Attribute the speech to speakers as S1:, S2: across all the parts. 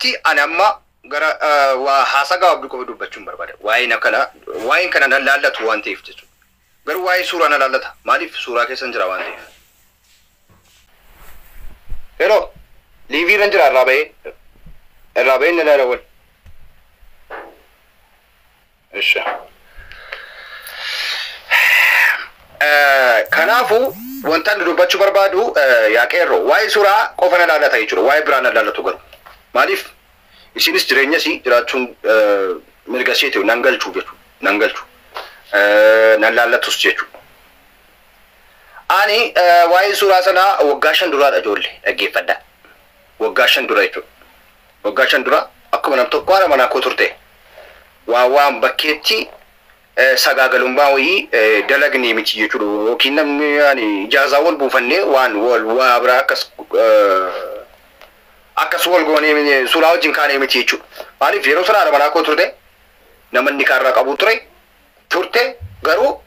S1: miti ani amma gara waa haasaa gabaabduu qofa dubbachuun barbaada. Waa'een kana waa'een kana nan laallatu waan ta'eef jechuudha. Garuu waa'ee suuraa na laallata. Maaliif suuraa keessan jira waan ta'eef. Hello, liivii irra jira irraa ba'ee irraa ba'ee na laala wal. Isha. Kanaafuu wanta ani dubbachuu barbaadu yaa qeerroo waa'ee suuraa qofa na laallata jechuudha. Waa'ee biraa na laallatu garuu. Maaliif isinis jireenya isii jiraachuun mirga isheeti nan galchuu jechuudha. Nan galchu. Nan laallatus jechuudha. Ani waa'ee suuraa sanaa waggaa 5 duraadha ijoollee dhaggeeffadhaa. Waggaa 5 dura jechuudha. Waggaa 5 dura akkuma nam tokko haadha manaa koo turte. Waan bakkeetti sagaagalummaa wayii dalagnee miti jechuudha. Yookiin namni ani ijaazaa wal buufannee waan wal waa biraa akkas akkas wal goonee suuraa wajjin kaanee miti jechuudha. Maaliif yeroo sana haadha manaa koo turte nama inni kaarraa qabu turte garuu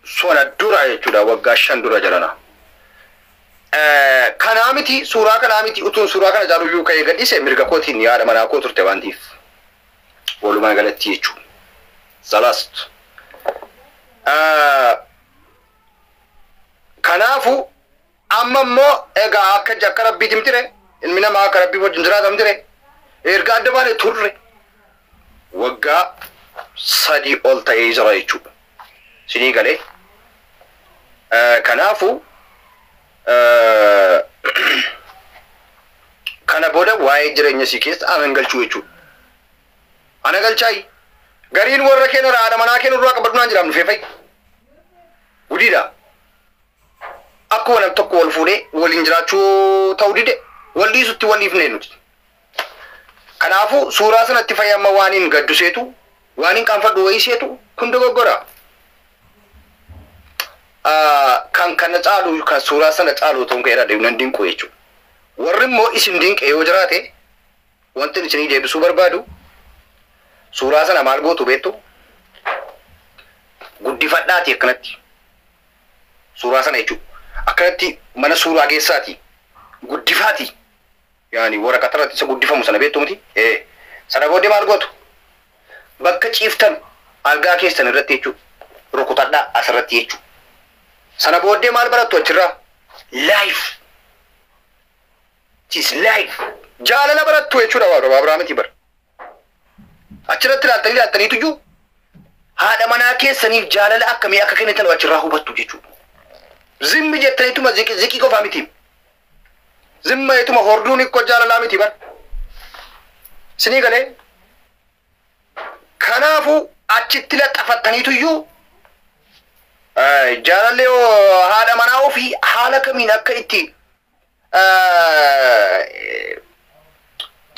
S1: sona dura jechuudha waggaa 5 dura jalana. Kanaa miti suuraa kanaa miti utuun suuraa kana jaaluyyuu ka'ee gadhiise mirga kootiin haadha manaa koo turte waan ta'eef. Walumaa galatti jechuudha. Zalast. Kanaafuu amma immoo egaa akka akka rabbiitti mitire ilmi namaa akka rabbii wajjin jiraata mitire erga adda baane turre waggaa 3 ol ta'ee jira jechuudha. Sinii galee. Kanaafuu kana booda waa'ee jireenya isii keessa anan galchuu jechuudha. Ana galchaayi. Gariin warra keenya irraa haadha manaa keenya irraa qabadhu naan jedhamu dhufee fa'i. Gudiidha. Akkuma nam tokko wal fuudhee waliin jiraachuu ta'uu dide wal dhiisutti wal dhiifnee nuti. Kanaafuu suuraa sanatti fayyamma waan hin gaddu seetu waan hin qaanfadhu wayii seetu kun dogoggora. Kan kana caalu kan suuraa sana caalu ta'uun ka'eera deemnan dinqu jechuudha. Warri immoo isin dinqe yoo jiraate wanti isinii deebisuu barbaadu suuraa sana maal gootu beektu guddifadhaati akkanatti suuraa sana jechuudha. Akkanatti mana suuraa keessaati guddifaati yaani waraqaa irratti isa guddifamu sana beektu miti sana booddee maal gootu bakka ciiftan algaa keessan irratti jechuudha rukutadhaa asirratti jechuudha. Sana booddee maal barattu achirraa life it is life jaalala barattu jechuudha waa biraa miti bara. Achirratti ilaaltanii ilaaltaniitu iyyuu haadha manaa keessaniif jaalala akkamii akka kennitan achirraa hubattu jechuudha. Zimmi jettaniituma ziqii qofaa miti. Zimma jettuma horduun ikkoo jaalalaa miti bara. Sinii galee kanaafuu achitti laxafattaniitu iyyuu jaalallee haadha manaa ofii haala kamiin akka itti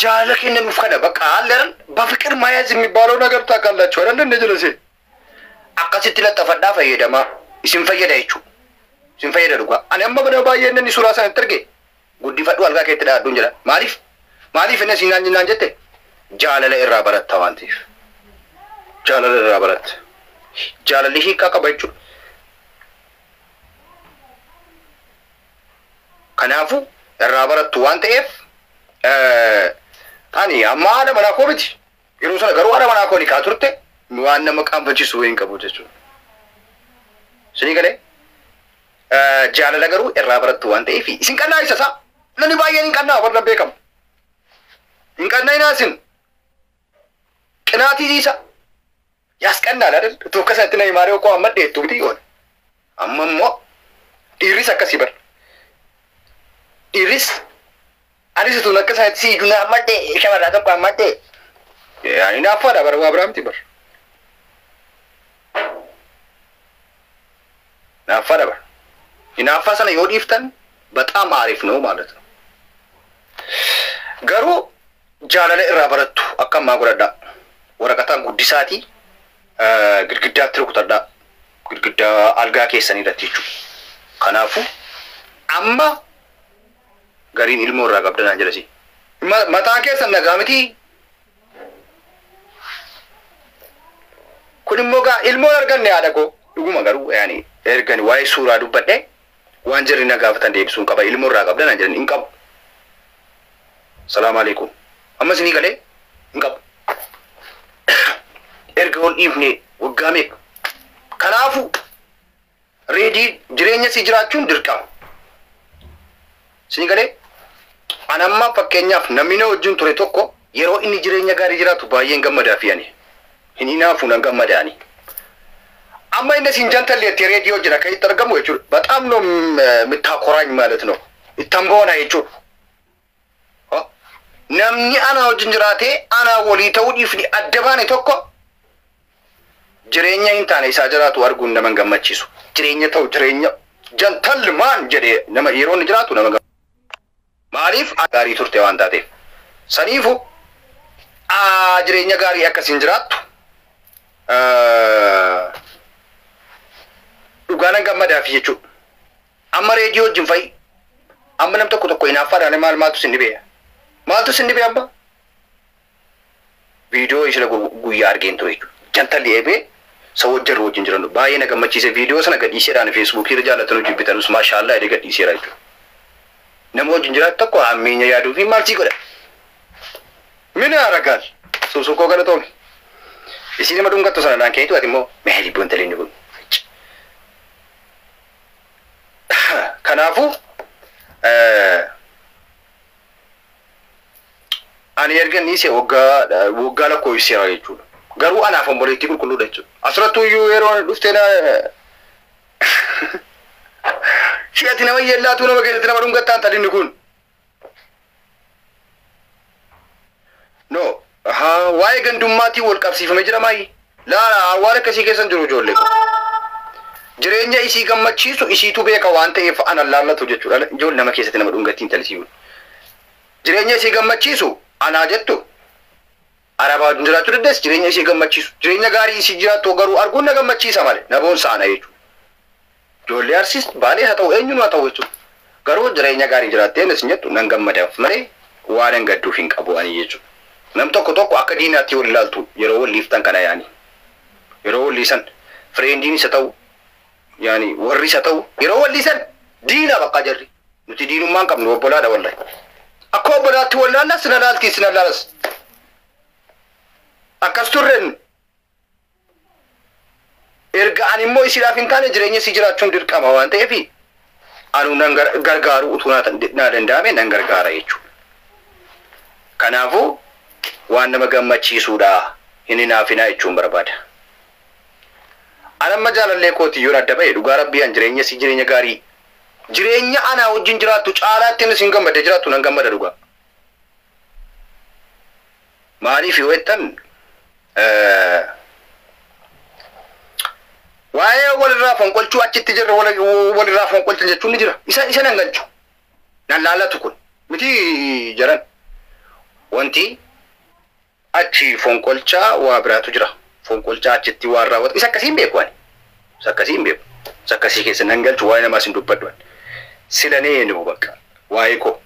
S1: jaalala kennanuuf kana በቃ አለ አይደል በፍቅር መያዝ የሚባለው ነገር ታውቃላችሁ አይደል? እንደ ጀለሴ akkasitti laxafadhaa fayyadamaa isin fayyada jechuudha. Isin fayyada dhugaa. Ani amma bada baay'ee inni suuraa sana arge guddifadhu algaa keetti dhaadhuun jedha. Maaliif? Maaliif inni siin naan jette? Jaalala irraa baratta waan ta'eef. Jaalala irraa baratta. Jaalalli hiikaa qaba jechuudha. Kanaafuu irraa barattu waan ta'eef ani amma haadha manaa koo miti. Yeroo sana garuu haadha manaa koo ni kaa turte waan nama qaanfachiisu wayii hin qabu jechuudha. Isinii galee jaalala garuu irraa barattu waan ta'eef isin qannaa isa isaa namni baay'een hin qannaa warra beekamu. Hin qannaa isin qinaatii isa ያስቀናል አይደል? utuu akka sanatti nama maaree koo amma dheettu miti yoon. Amma immoo dhiirris akkasii bara. Dhiirris anis utuun akka sanatti si ijuu amma dhee shamarraa tokko amma dhee. Ani naaffaadha bara waa biraa miti bara. Naaffaadha bara. Hinaaffaa sana yoo dhiiftan በጣም አሪፍ ነው ማለት ነው። Garuu jaalala irraa barattu akka ammaa godhadhaa. Waraqataan guddisaatii girgiddaatti rukutadhaa. Girgiddaa algaa keessanii irratti jechuudha. Kanaafuu amma gariin ilmoo irraa qabdanaan jedhasi. Mataan keessan nagaa miti. Kun immoo gaa ilmoon arganne haadha koo dhuguma garuu yaani ergani waa'ee suuraa dubbadhee waan jarri na gaafatan deebisuun qaba. Ilmoo irraa qabdanaan jedhan hin qabu. Salaamu alaikum. Amma isinii galee hin qabu. Erga ol dhiifne waggaa meeqa. Kanaafuu reedii jireenya si jiraachuun dirqama. Isinii galee an amma fakkeenyaaf namni na wajjin ture tokko yeroo inni jireenya gaarii jiraatu baay'een gammadaa fi ani. Hin hinaafu nan gammadaani. Amma inni sin jantalleetti reediyoo jira kan itti argamu jechuudha. በጣም ነው የምታኮራኝ ማለት ነው። Ittan boona jechuudha. Namni ana wajjin jiraatee ana walii ta'uu dhiifni adda baane tokko jireenya hin taane isaa jiraatu arguun nama hin gammachiisu. Jireenya ta'u jireenya gentleman jedhee nama yeroo inni jiraatu nama maaliif gaarii turte waan taateef. Saniifu jireenya gaarii akkasiin jiraattu dhugaa nan gammadaaf jechuudha. Amma reediyoo wajjin fa'i. Amma nam tokko tokko hinaaffaadhaan maal maaltu sin dhibee? Maaltu sin dhibee amma? Viidiyoo ishee guyyaa argeen ture jechuudha. Jantalli eebee ሰዎች jarri wajjin jiran baay'ee na gammachiise viidiyoo sana gadhiiseedhaan feesbuukii irra jaallatanu jibbitanus maashaallaa jedhee gadhiiseera jechuudha. Nama wajjin jiraatu tokko hammeenya yaaduu fi maal sii godha? Mina aragaal suusuukoo galatoomi. Isiin nama dhungattu sana naan keetu ati immoo mee lubbuun talee inni kun. Kanaafuu ani erga inni isee waggaa waggaa lakkoofsiseera jechuudha. Garuu anaaf obboleettii qulqulluudha jechuudha. Asirrattuu iyyuu yeroo dhuftee na shi'ati nama yeellaatuu nama keessatti nama dhungattaan talinni kun. No, waa'ee gandummaatiin wal qabsiifamee jira maayi. Laala waan akkasii keessan jiru ijoollee. Jireenya isii gammachiisu isiitu beeka waan ta'eef ana laallatu jechuudha. Ijoollee nama keessatti nama dhungattiin talisii. Jireenya isii gammachiisu anaa jettu. Arabaa wajjin jiraachuu dandeessi jireenya isii gammachiisu. Jireenya gaarii isii jiraattu garuu arguun na gammachiisa malee na boonsa ana jechuudha. Ijoollee Arsiis Baalee haa ta'u eenyuun haa ta'u jechuudha. Garuu jireenya gaarii jiraattee isin jettu nan gammadaaf malee waan hin gadduuf hin qabu ani jechuudha. Nam tokko tokko akka diinaatti wal ilaaltu yeroo wal liiftan kana yaani. Yeroo wal liisan friendiin isa ta'u yaani warri isa ta'u yeroo wal liisan diina bakka jarri. Nuti diinummaa hin qabnu obbolaadha wallahi. Akka obbolaatti wal laallas na laalti na laalas. Akkas turren erga ani immoo isiidhaaf hin taane jireenya isii jiraachuun dirqama waan ta'eef anu nan gargaaru utuu naa danda'ame nan gargaara jechuudha. Kanaafuu waan nama gammachiisuudha hin hinaafinaa jechuun barbaada. Ani amma jaalallee kooti yoon adda ba'e dhugaa rabbii an jireenya isii jireenya gaarii jireenya anaa wajjin jiraattu caalaatti inni isin gammadde jiraattu nan gammada dhugaa. Maaliif yoo jettan waa'ee walirraa fonqolchuu achitti jirra walirraa fonqolchan jechuun ni jira. Isa nan galchu. Nan laallatu kun miti jaran. Wanti achi fonqolchaa waa biraatu jira. Fonqolchaa achitti waan raawwatu. Isa akkasii hin beeku ani. Isa akkasii hin beeku. Isa akkasii keessa nan galchu waa'ee namaas hin dubbadhu ani. Silanee nu bakka waa'ee koo.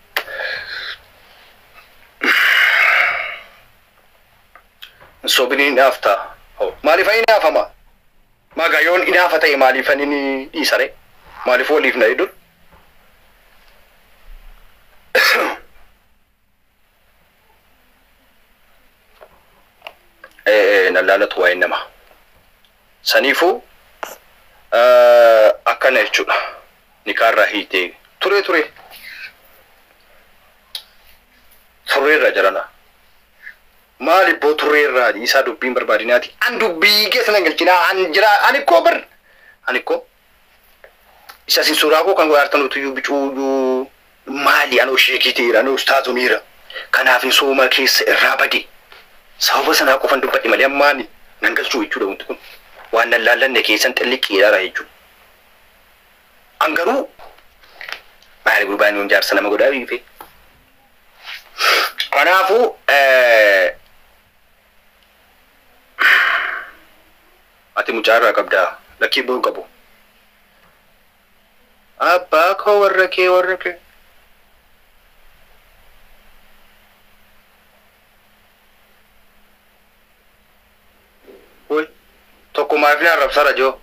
S1: Sobni hinaafta. Maaliif ani hinaafama? Magayoon hinaafa ta'e maaliif ani ni dhiisare? Maaliif waliif na dur? Na laalatu waa'ee namaa. Saniifuu akkana jechuudha. Nikaarraa hiitee ture ture. Turreerra jarana. Maali boo turreerraa isaa dubbiin barbaadinaati. An dubbii keessa nan galchinaa an jira ani koo bar ani koo isa sin suuraa koo kan godhaartan utuyyuu bicuuyyuu maali anoo sheekii ta'eera anoo ustaazumiira. Kanaaf hin sooma keessa irraa bade. Sababa sanaa qofan dubbadhe malee ammaani nan galchuu jechuudha wanti kun. Waan nan laallanne keessan xilliqiidhaara jechuudha. An garuu maali gurbaan yoon jaarsa nama godhaa biife. Kanaafuu ati mucaa irraa qabdaa lakkii bu'uu qabu. Abbaa koo warra kee warra kee. Wai tokko maaliif na arrabsara joo?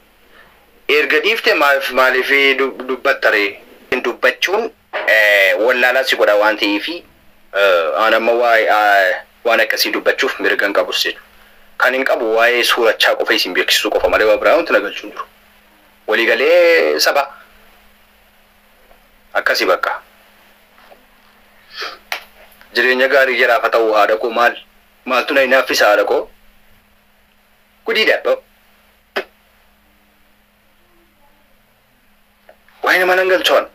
S1: Erga dhiifte maaliif maaliif dubbattaree? Dubbachuun wallaalaa si godha waan ta'eefi an amma waa'ee Waan akkasii dubbachuuf mirga hin qabus jechuudha. Kan hin qabu waa'ee suurachaa qofa isin beeksisuu qofa malee waa biraa wanti na galchuu hin jiru. Waliigalee saba akkasii bakka. Jireenya gaarii jiraaf haa ta'u haadha koo maal maaltu na hinaaffisa haadha koo gudiidha abbaa. Waa'ee nama nan galchuun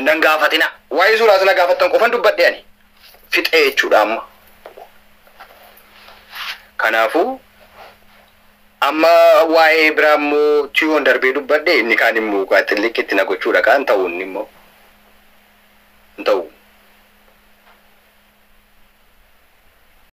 S1: nan gaafatina. Waa'ee suuraa sana gaafattan qofan dubbadhe ani fixee jechuudha amma. Kanaafuu amma waa'ee biraa immoo tiyoon darbee dubbadhe inni kaan immoo xilliqitti na gochuudha kaan ta'u inni immoo.